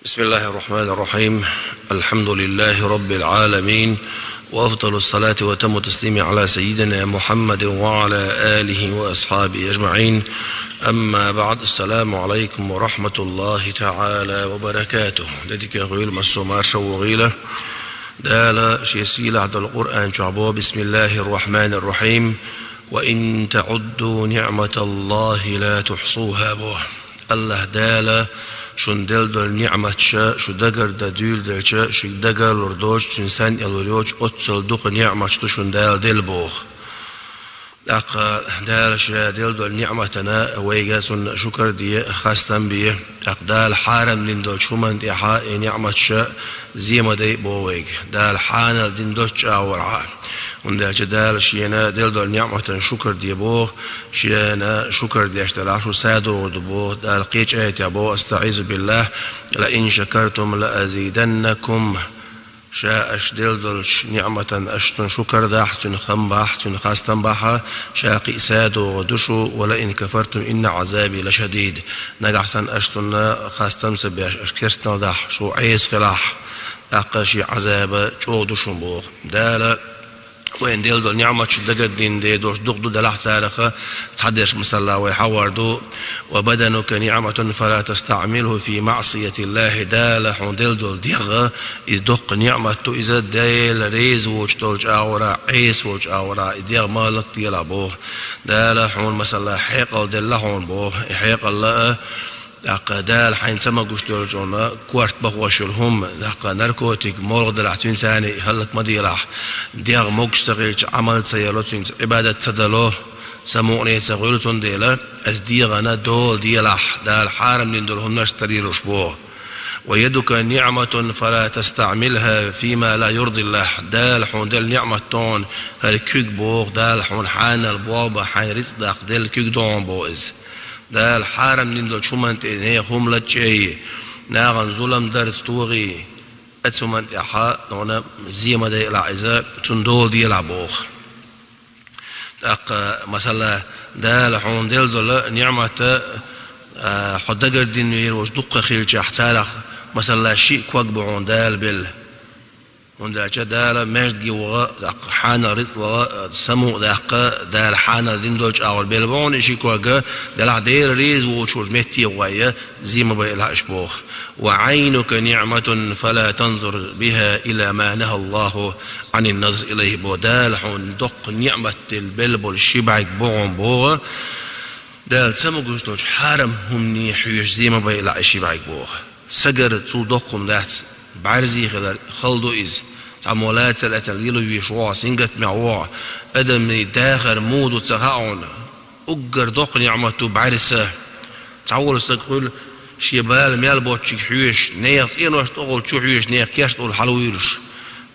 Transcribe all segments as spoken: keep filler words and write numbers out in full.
بسم الله الرحمن الرحيم. الحمد لله رب العالمين، وأفضل الصلاة وأتم التسليم على سيدنا محمد وعلى آله وأصحابه أجمعين. أما بعد، السلام عليكم ورحمة الله تعالى وبركاته. Дедике гӀуйла массо марша вогӀийла. Дала шен сийлахь долу Къуръан чохь боху: بسم الله الرحمن الرحيم، وإن تعدوا نعمة الله لا تحصوها боху. АллахӀ Дала шуна делла долу ниъматаш шу дагардан дуьйладелча, шуьга дагарлур доцуш, цуьнан санна а лур йоцуш, оццул дукха ниъматаш ду шуна Дала делла боху. ТӀаккха Дала ша делла долу ниъматана вайга цунна шукар де, хастам бе. ТӀаккха Дала хьарам дина долчу хӀуманна тӀехьа и ниъматаш зе ма дайа боху вайга, Дала хьанал дина долчу агӀорхьа. ХӀунда аьлча Дала шена делла долу ниъматана шукар де боху, шена шукар деш делахь, шу садогӀур ду боху. Дала кхечу аятехь боху: أستعيذ بالله، لئن شكرتم لأزيدنكم. Ша аша делла долчу ниъматана аша цунна шукар дахь, цуьнан хам бахь, цуьнан хастам бахь, ша кхин а садогӀур ду шу, ولئن كفرتم إن عذابي لشديد. Нагахь санна аша цунна хастам ца беш, аша керстанал дахь, шу Ӏеса хилахь, тӀаккха шен Ӏазаба чӀогӀа ду шуна боху. Дала вайна делла долу ниъматаш дагардина де долуш дукха ду, делахь царах цхьадерш, масала, вай хьахор ду: وبدنك نعمة فلا تستعمله في معصية الله. Дала хьуна делла долу дегӀ, иза доккха ниъмат ду, иза Дела реза воцуш долчу агӀора, Ӏеса волчу агӀора и дегӀ ма хӀаллакделахь боху. Дала хьуна, масала, хьекъал делла хьуна боху, и хьекъал а, тӀаккха Дала хьайна ца магош долчунна корта бахош йолу хӀума, тӀаккха наркотик, молха делахь, цуьнца цхьаьна хӀаллак ма делахь. ДегӀ могуш ца хилча, Ӏамал ца яло, цуьнца Ӏибадат ца дало, самукъане ца хуьлу, цундела аса дегӀана дола делахь, Дала хьарам дина долу хӀуманаш ца лелош боху. ويدك نعمة فلا تستعملها فيما لا يرضي الله. Дала хьуна делла ниъмат ду хьуна, хӀара куьг боху, Дала хьуна хьанал болх бан хьайна рицкъ даккха делла куьг ду хьуна боху иза. Дала хьарам дина долчу хӀуманна тӀе нехан хӀума лачкъий, нахана зулам дарца тохий, оцу хӀуманна тӀехьа хьуна зе ма дайалахь иза, цунна дола делахь боху. ТӀаккха, масала, Дала хьуна делла долу ниъмат, а, хьо дагардина вер волуш дуккха хилчахь, царах, масала, шиъ ког бу хьуна Дала белла. ХӀунда аьлча Дала маьждиге ваха, тӀаккха хьанал рицкъ ваха, самукъа даккха, Дала хьанал дина долчу агӀор белла бу хьуна и ши ког, делахь Дела реза воцуш волчу метте гӀой, зе ма байалахь аша боху. وعينك نعمة فلا تنظر بها إلى ما نهى الله عن النظر إليه боху. Дала хьуна доккха ниъмат делла белла болу ши бӀаьрг бу хьуна боху. Дала ца магош долчу хьарам хӀумане хьоьжуш зе ма байалахь и ши бӀаьрг боху. Сагара цул доккха хӀума дац, бӀаьрзе хилар, хала ду иза. Цхьаммо лацар лаьцна лело веш вогӀу, сингаттамехь вогӀу, адамийн дахар муха ду ца хаьа хьуна. Уггар доккха ниъмат ду бӀаьрса. Цхьаволу стаг хуьлу шен бала мел боцчуьнга хьоьжуш, нехан цӀенош тӀехула чу хьоьжуш, нехан кешнахула хьалавуьйлуш.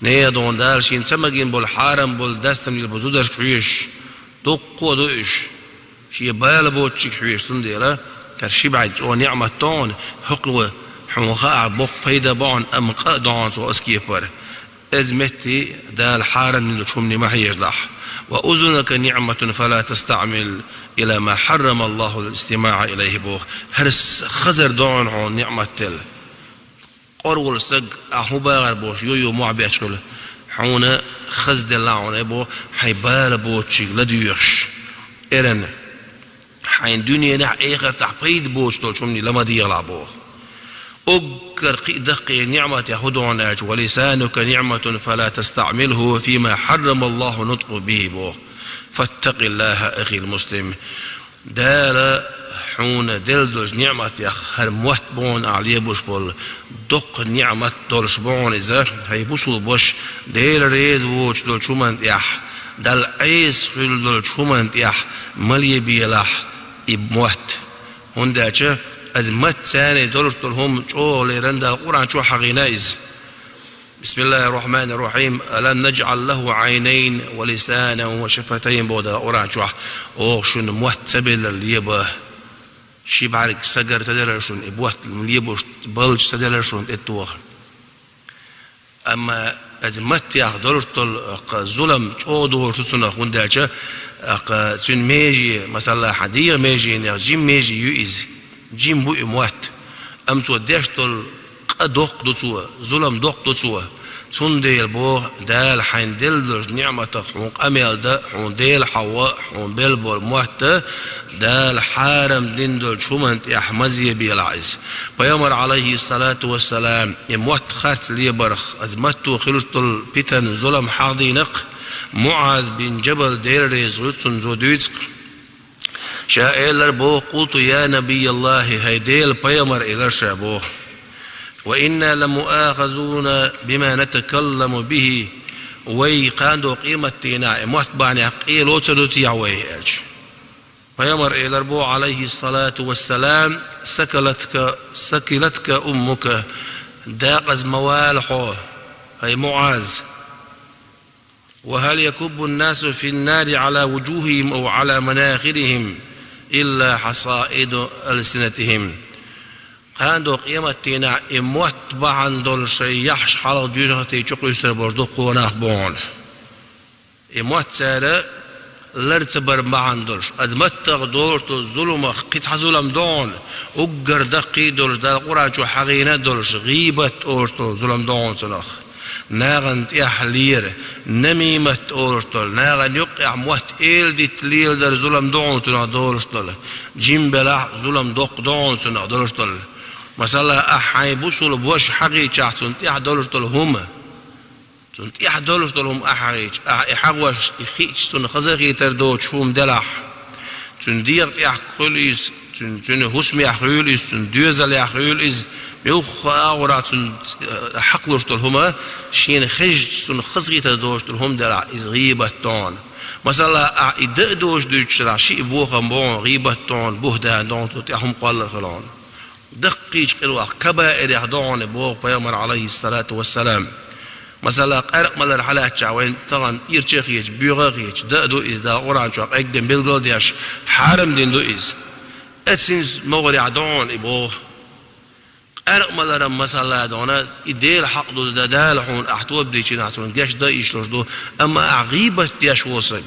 Нехан догӀун Дала шена ца магийна болу хьарам болу дастам лелабо зударшка хьоьжуш. Дуккха а ду уьш. Шен бала боцчуьнга хьоьжуш, цундела хӀара ши бӀаьрг чӀогӀа ниъмат ду хьуна, хӀокхо хьуна хаахь боккха пайда бу хьуна, амма къа а ду хьуна цо оцу кепара. Иза метте Дала хьарам дина долчу хӀумане ма хьежалахь. وأذنك نعمة فلا تستعمل إلى ما حرم الله الاستماع إليه боху. ХӀара с-, хазар ду хьуна ниъмат делла. КъоргӀула стаг, ахь хӀун бахар бохуш, юй-юй мохь бетташ хуьлу. Хьуна хазделла хьуна боху, хьайн бала боцчуьнга ладоьгӀуш. Эрна, хьайн дуьненахь а, эхартахь а пайда боцуш долчу хӀумане ла ма дегӀалахь боху. Уггар кхин а даккхий ниъматех хӀун ду хьуна аьлча: ولسانك نعمة فلا تستعمله فيما حرم الله النطق به боху. فاتق الله أخي المسلم. Дала хьуна делла долчу ниъматех хӀара мотт бу хьуна ахь лебуш болу, доккха ниъмат долуш бу хьуна иза, хӀай бусулба ваша, Дела реза воцуш долчу хӀуманна тӀехь, Далла Ӏеса хуьлу долчу хӀуманна тӀехь ма лебелахь и мотт. ХӀунда аьлча иза мотт царний долуш долу хӀума чӀогӀа леррина Дала Къуръан чохь хьахийна иза. بسم الله الرحمن الرحيم. ألم نجعل له عينين ولسانا وشفتين боху Дала Къуръан чохь. Оха шуна мотт ца беллара леба, ши бӀаьрг сагара ца делара шуна, и мотт лебуш балча ца делара шуна тӀетоха. Амма иза маттех долуш долу, аккха, зулам чӀогӀа догӀуш ду цунах, хӀунда аьлча, аккха, цуьнан меже, масала, хьан дегӀан меженех жима меже ю иза, жима бу и мотт. Амма цо деш долу а доккха ду цо, зулам доккха ду цо. Цундела боху Дала хьайна делла долчу ниӀматах хьуна къамел дан, хьуна Дела хьахо, хьуна белла болу мотт, Дала хьарам дина долчу хӀуманна тӀехь ма зебелахь иза. Пайхамар, алейхиссалату вассалам, и мотт харц лебарх, иза матто хилуш долу питан, зулам хьахдийнакх, МуӀаз бин Джабал, Дела реза хуьлда цунна, цо дуьйцу-кх. Ша элира боху: «Къулту, я Набияллахи, хӀай Делан пайхамар», — элира ша боху. «Ва инна ламуахазуна бима натакалламу бихи». Вай кхана догӀу къематдийнахь и мотт бахьанехь къело ца ду техьа вай, аьлча. Пайхамар элира боху, алейхиссалату вассалам: «Сакалатка, сакилатка уммука, декъаза ма вала хьо, хӀай МуӀаз». «Ва хӀал якуббу ннасу фи ннари Ӏала вуджухихим ав Ӏала манахирихим илла хьасаиду алсинатихим». Кхана догӀу къематдийнахь и мотт бахьана долуш шайн яххьаш хьалха жоьжахати чу кхуьйсур болуш ду кхо нах боху. И мотт цара лар ца бар бахьана долуш, иза маттах долуш долу зуламах кхин цхьа зулам догӀу, уггар даккхий долуш, Дала Къуръан чу хьахийна долуш, гӀийбат олуш долу зулам догӀу цунах. Нахана тӀехь лера, намимат олуш долу, нахана юккъехь мотт эладитта леладар зулам догӀу цунах долуш долу, жим белахь зулам доккха догӀу цунах долуш долу. Масала, ахь хьайн бусулба ваша хьахийчахь, цунна тӀехь долуш долу хӀума. Цунна тӀехь долуш долу хӀума ахь хьахийча, ахь и хьахош, и хиъча, цунна хазахийтар доцуш хӀума делахь, цуьнан дегӀа тӀехь хуьлу иза, цуьнан, цуьнан хӀусамехь хуьлу иза, цуьнан доьзалехь хуьлу иза, муьлхха агӀорахь цунна, э, хьакхалуш долу хӀума, шена хезча, цунна хазахийтар доцуш долу хӀума делахь, иза гӀийбат догӀу. Масала, ахь и дан а доцуш дуьйцуш делахь, шиъ бохам богӀу, гӀийбат догӀу, буьхӀтан догӀу, цунна тӀехь хӀума кхоллар хилла. Даккхийчу къинойх, кабаирех догӀу боху Пайхамар, алейхиссалату вассалам. Масала, къаьркъа малар хьалаьцчахь вайна тахана ирча а хеташ, боьха а хеташ, дан а ду иза, Дала Къуръан чохь къеггина билгал а деш, хьарам дина ду иза. Эццинца могӀарехь догӀу и боху. Къаьркъа маларан масала догӀу, и Делан хьакъ ду, дан Дала хьуна ахь тоба дичинехь, цунна гечдан а йиш йолуш ду, амма ахь гӀийбат деш волу саг,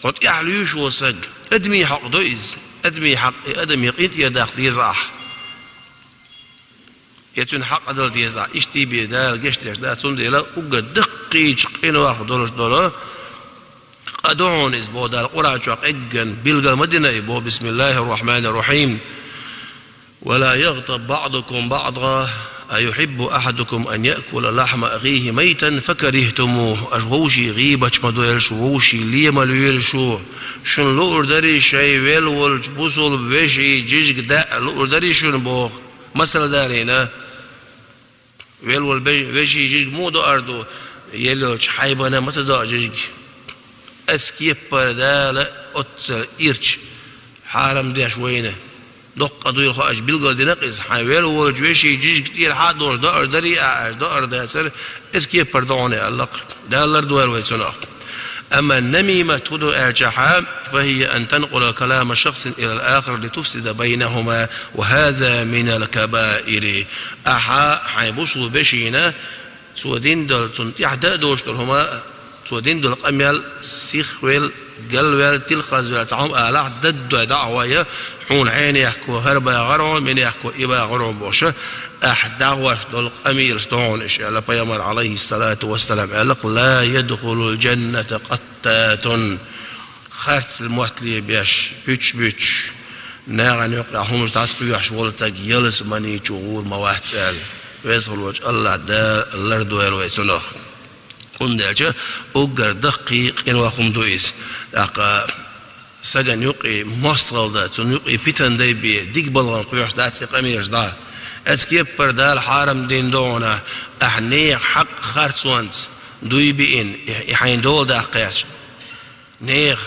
хьо тӀехь луьйш волу саг, адамийн хьакъ ду иза, адамийн хьакъ, и адамийн къинтӀера даккха деза ахь. Я цуьнан хьакъ а дала деза ахь, иштта бен Дала гечдеш дац, цундела уггар даккхийчу къинойх долуш долу къа ду хьуна иза боху Дала Къуръан чохь къеггина, билгал ма дина и боху, бисмиллахир-рахманир-рахим. «Ва ла ягътаб баъдукум баъдан, а юхьиббу ахьадукум ан яъкула лахьма ахихи майтан факарихтумух». Аша вовшийн гӀийбаташ ма дойла шу, вовшийн лен ма лойла шу. Шуна луур дарий шайн велла волчу бусулба вешин жижиг даа, луур дарий шуна боху. Масала далийна, велла волу бе-, вешин жижиг муха доӀар ду, елла йолчу хьайбана ма ца доӀу жижиг. Ас кеппара Дала оццул ирча хьарам деш вайна. Доккха дуйла хоуьйтуш билгал дина-кх иза. Хьайн велла волчу вешин жижиг тӀера хьа а долуш доӀар дарий ахь аьлча, доӀар дацара, ас кеппара догӀу аьлла-кх. Дала лардойла вай цунах. Амма намимат хӀун ду аьлчахьа, фахия ан танкъула калама шахсин илал ахар литуфсида байнахума, ва хаза минал кабаири. Ахьа хьайн бусулба вешина, цо дина долу, цунна тӀехь дан а доцуш долу хӀума, цо дина долу къамел сихвелла, галвелла, тилхазвелла, цхьа хӀума алахь, даддой дӀа а хьой, хьуна хьенехко хӀара багӀаро, минехко и багӀаро бохуш, ахь дӀагӀош долу къамелаш ду хьуна уьш аьлла, Пайхамар, алейхиссалату вассалам, аьлла-кх: «Ла ядхулул джанната къаттатун». Харц мотт лебеш, пуьчаш буьтуш, нахана юккъехь хӀумаш дӀасакхоьхьуш волу стаг ялсамани чу гӀур ма вац аьлла. Веза волчу АллахӀ Дала лардойла вай цунах. ХӀунда аьлча уггар даккхий къинойх хӀума ду иза. ТӀаккха сагана юккъе мостагӀалла дан, цунна юккъе питана дай бен, дика балгӀанна кхоьхьуш дац и къамелаш дӀа. Ас кеппара Дала хьарам дина ду хьуна, ахь нехан хьакъ харцонца дуй биъна, и, и хьайн дола даккха гӀерташ. Нехан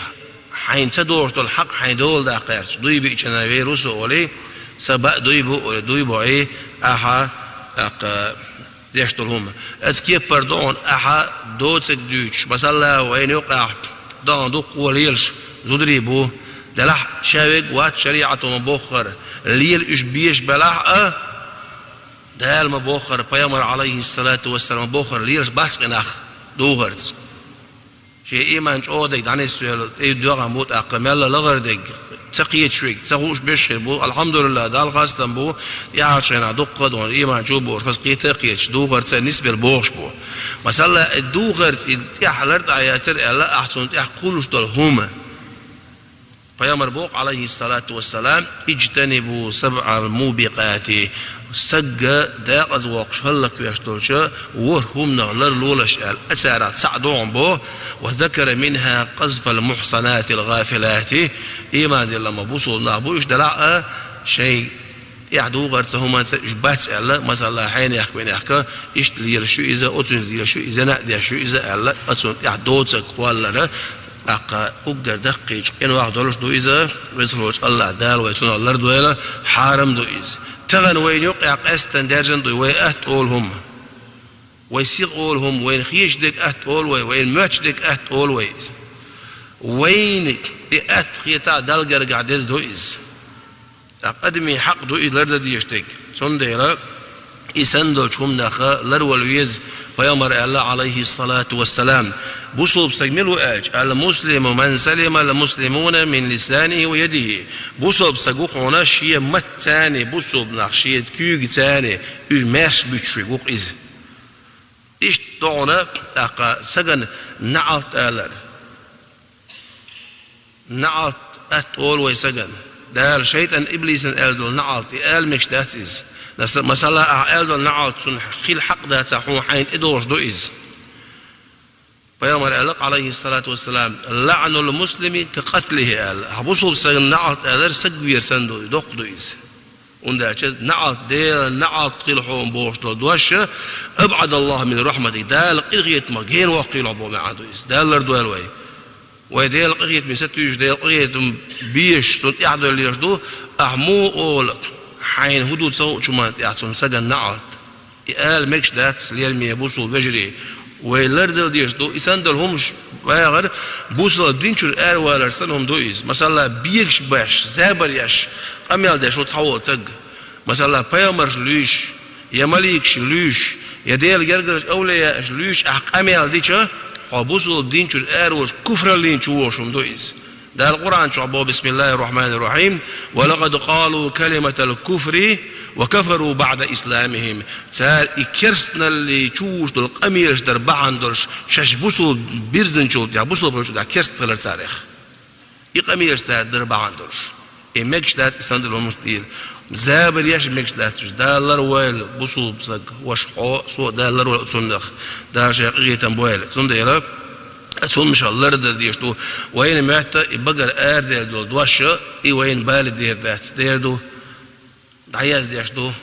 хьайна ца догӀуш долу хьакъ хьайн дола даккха гӀерташ. Дуй биъча вер ву со олий, сан баа дуй бу олий, дуй бу и, ахьа, тӀаккха деш долу хӀума. Ас кеппара ду хьуна, ахьа доцург дуьйцуш, масала, вайна юккъехь дахана дуккха лелаш зударий бу, делахь а ша верг вац шариӀато ма боххара, лела уьш безаш белахь а, Дала ма боххара, Пайхамар, алейхиссалату вассалам, ма боххара, лелаш бац-кх и нах духарца. Шен иман чӀогӀа дерг дӀанисвелла, тӀе доьгӀна бу тӀаккха, мелла лахара дерг, Ца кхеташ вега, ца хууш беш хир бу, алхьамдулиллахӀ, Далла хастам бу, тӀаьхьарчу хенахь дуккха а догӀун, иман чу а бохуш, хаза кхета а кхеташ, духарца нисбелла бохуш бу. Масала, и духарца и тӀаьхьа лар тӀе яцара аьлла, ахь цунна тӀехь кхуллуш долу хӀума. Пайхамар боху, Ӏалайхиссалату вассалам: «Иджтанибу сабъал мубикъати». Сагга декъаза воккхуш хӀаллаквеш долчу ворхӀ хӀуманах ларлолаш аьлла, царах цхьаъ догӀун бо, «ва закара минхӀа къазфал мухьсанатил гӀафилати». Иман дилла ма бусулба нах бу уьш делахь а, шайн тӀехь духарца хӀуманца уьш бац аьлла, масала, хьенех-винех ка, иштта лелаш ю иза, оцуьнца лелаш ю иза, зина а деш ю иза аьлла, оцунна тӀехь доцург кхоллара, тӀаккха уггар даккхийчу къинойх долуш ду иза, везачу Аллахь Дала вай цунах лардойла, хьарам ду иза. Тахана вайна юкъехь къаьстина даьржина ду вай атта олу хӀума. Вай сиха олу хӀума, вайна хеташ дерг атта олу вай, вайна моьттуш дерг атта олу вай иза. Вайна и атта хетахь, Далла гергахь деза ду иза. ТӀаккха адамийн хьакъ ду и лардан дезаш дерг. Цундела и санна долчу хӀуманах ларвала веза, пайхамар аьлла, Ӏалайхиссалату вассалам: «Бусулба саг мила ву аьлча, ал-муслиму ман салимал муслимуна мин лисанихи ва ядихи». Бусулба саг ву хьуна шен маттаца, бусулба нах шен куьйгаца, уьш маьрша буьтуш верг ву-кх иза. Иштта догӀуна, тӀаккха сагана наӀалт алар. НаӀалт атта олу вай сагана. Дала шайтӀан, иблисан аьлла долу наӀалт, и ала мегаш дац иза. Наса-, масала, ахьа аьлла долу наӀалт цунна хила хьакъ дацахь, хьуна хьайна тӀедогӀуш ду иза. Пайхамар аьлла, Ӏалайхиссалату вассалам: «ЛаӀнул муслими ка къатлихи», аьлла. Ахьа бусулба сагана наӀалт алар саг вер санна ду, доккха ду иза. ХӀунда аьлча наӀалт, Делан наӀалт хила хьуна бохуш долу дош, «абӀадаллаху мин рахьматихи», Дала къинхетамах гена воккхуьйлахь боху маьӀна ду иза. Дала лардойла вай. Вай Делан къинхетаме сатуьйсуш, Делан къинхетам безаш, цунна тӀаьхьадоьллуш ду, ахьа муха олу, хьайна хӀун ду ца хуучу хӀуманна тӀехь цунна сагана наӀалт. И ала мегаш дац, лераме бусулба вежарий. Вай лардала дезаш ду, и санна долу хӀуманаш вагӀар, бусулба дин чуьра аравалар санна хӀума ду иза. Масала, бегаш беш, забар еш, къамел деш ву цхьаволу стаг. Масала, пайхамарш луьйш, я маликаш луьйш, я Делан гергарчу авлияаш луьйш ахьа къамел дича, хьо бусулба дин чуьра араволуш куфраллин чу вогӀуш хӀума ду иза. Дала Къуръан чохь боху: «Бисмиллахир рахманир рахим. Ва лакъад къалу калиматал куфри ва кафару баъда исламихим». Цара и керстаналлин чу вуш долу къамелаш дар бахьана долуш, шаьш бусулба бирзинчул тӀехь, бусулба хилчул тӀехь керст хилар царех. И къамелаш цара дар бахьана долуш. И мегаш дац, и санна долу хӀуманаш дийла. Забар еш мегаш дац уьш. Дала лардойла, бусулба саг, ваша хьо, со, Дала лардойла цунах. Дала шайн къинхетам бойла. Цундела цунна ша лардан дезаш ду. Вайна моьтту и багара араделла долу дош, и вайна бале дер дац. Дер ду, дӀаяздеш ду.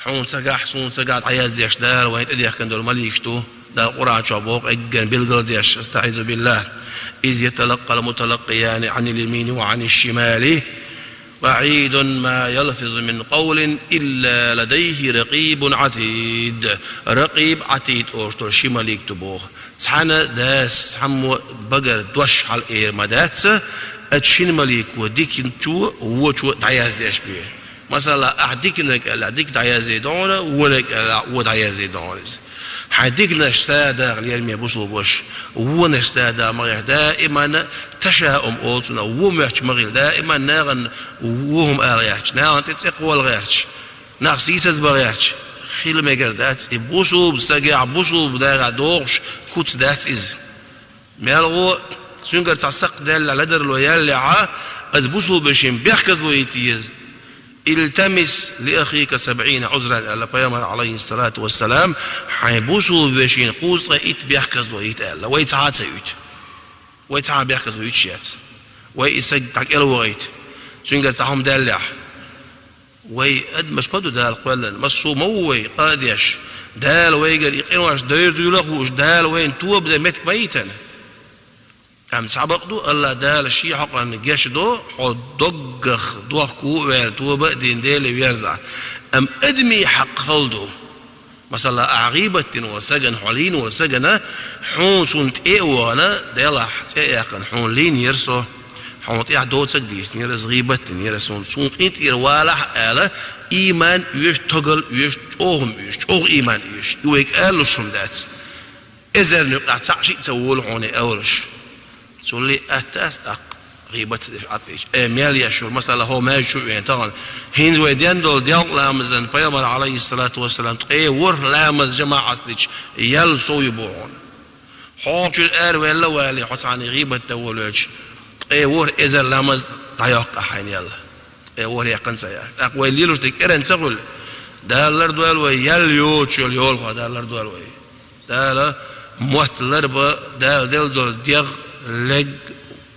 Хьуна цигахь, суна цигахь дӀаяздеш Дала вайна тӀедехкина долу маликаш ду. Дала Къуръан чохь боху, эгган билгал деш: «АстаӀизу биллахь. Из яталаккъал муталаккъияни Ӏанил ямини ва Ӏаниш шимали. БаӀидун ма ялфизу мин къавлин илла ладайхи ракъибун Ӏатид». Ракъиб, Ӏатид олуш долу ши малик ду боху. Цхьана дас цхьаммо багара дош хьала эр ма дац, оцу шина малико диканчо, вочо дӀаяздеш бен. Масала, ахьа диканиг аьлла, дика дӀаязде догӀуна, вониг аьлла, вон дӀаязде догӀуна иза. Хьайн диканаш садаха, лераме бусулба ваша, вонаш садаха ма гӀерта, даиман ташаум олу цунах, вон моьттуш ма хила, даиман нахана вон хӀума ала гӀерташ, нахана тӀе цӀе кхолла гӀерташ, нах сийсаз бан гӀерташ хила мегар дац. И бусулба сагехь, бусулба дагахь догӀуш куц дац иза. Мел гӀо, цуьнгара цхьа сакхт даьллехь, ледарло яьллехьа, иза бусулба вешин бехказло йита еза. «Илтамис ли ахика сабъина Ӏузран», аьлла пайхамар, Ӏалайхиссалату вассалам, хьайн бусулба вешин кхузткъе итт бехказло йита аьлла. Вай цхьа а ца юьту. Вай цхьа а бехказло юьтуш яц. Вай и саг дӀакӀелвахийта, цуьнгара цхьа хӀума даьллехь. Вай адамаш ма ду Дала кхоьллина, массо а ма ву вай къа а деш. Дала вайгара и къинош дойр дуйла а хууш, Дала вайна тоба дан меттиг ма йитина. Амма цхьа бакъ ду, Аллах Дала шен хьокъанна гечдо, хьо доггах дохко а ваьлла, тоба а дина, Деле верзахь. Амма адамийн хьакъ хала ду. Масала, ахьа гӀийбат дина волу сагана, хьо лийна волу сагана, хьуна цунна тӀе а вахана, делахь, цӀе а яьккхина, хьуна лийнера со, хьуна тӀехь доцург дийцинера, аса гӀийбат динера, суна, суна къинтӀера валахь а ала, ийман оьшу, тагал оьшу, чӀогӀа хӀума оьшу, чӀогӀа ийман оьшу. И вайга алалуш хӀума дац. Эзарна юкъахь цхьаъ, шиъ ца волу хьуна и олуш. Цул а атта ас тӀаккха. ГӀийбат деш Ӏатвич. Э, мел еш вур, масала, хӀо маьждиг чу вен тахана. ХӀинца вай ден долу делкъа ламазан пайхамар, алейхиссалату вассалам, ткъе ворхӀ ламаз жамаӀат дича, ял сов ю боху хьуна. Хьо чуьра ара велла а валий, хьо цхьана гӀийбат дан волавелча, ткъе ворхӀ эзар ламаз дӀайоккху хьайна ял. Ткъе ворхӀ яьккхина ца яц. ТӀаккха вай лелош дерг кӀиран ца хуьлу. Дала лардойла вай, ял йоцуш йолу йолахо Дала лардойла вай. Дала мотт ларбан, Дала делла долу дегӀ, лерг,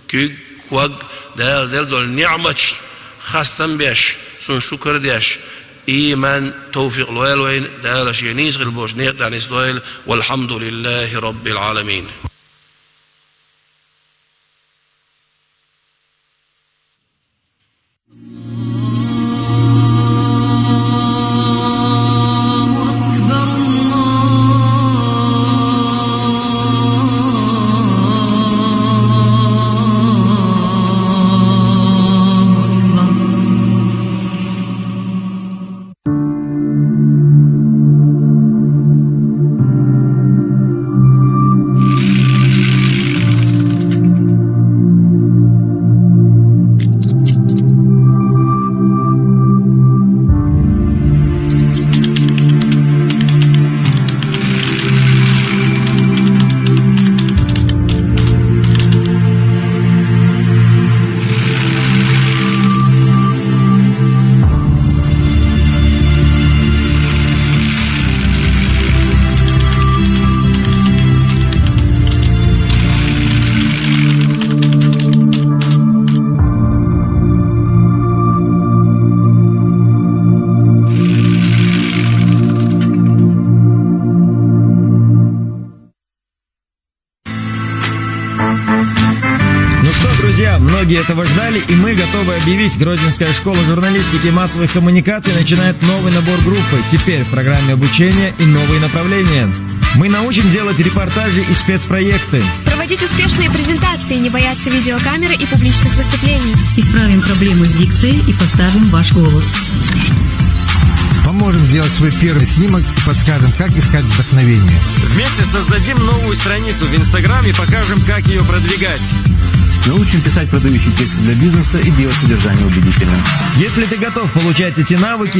куьг, ког, Дала делла долу ниӀматашна хастам беш, цунна шукар деш, ийман, товфикъ лойла вайна, Дала шен нийса хила болчу некъа тӀехь нисдойла. Валхьамдулиллахи Раббил Ӏаламин. Ну что, друзья, многие этого ждали, и мы готовы объявить: Грозненская школа журналистики и массовых коммуникаций начинает новый набор группы. Теперь в программе обучения и новые направления. Мы научим делать репортажи и спецпроекты. Проводить успешные презентации, не бояться видеокамеры и публичных выступлений. Исправим проблемы с дикцией и поставим ваш голос. Поможем сделать свой первый снимок и подскажем, как искать вдохновение. Вместе создадим новую страницу в Инстаграме и покажем, как ее продвигать. Научим писать продающие тексты для бизнеса и делать содержание убедительным. Если ты готов получать эти навыки,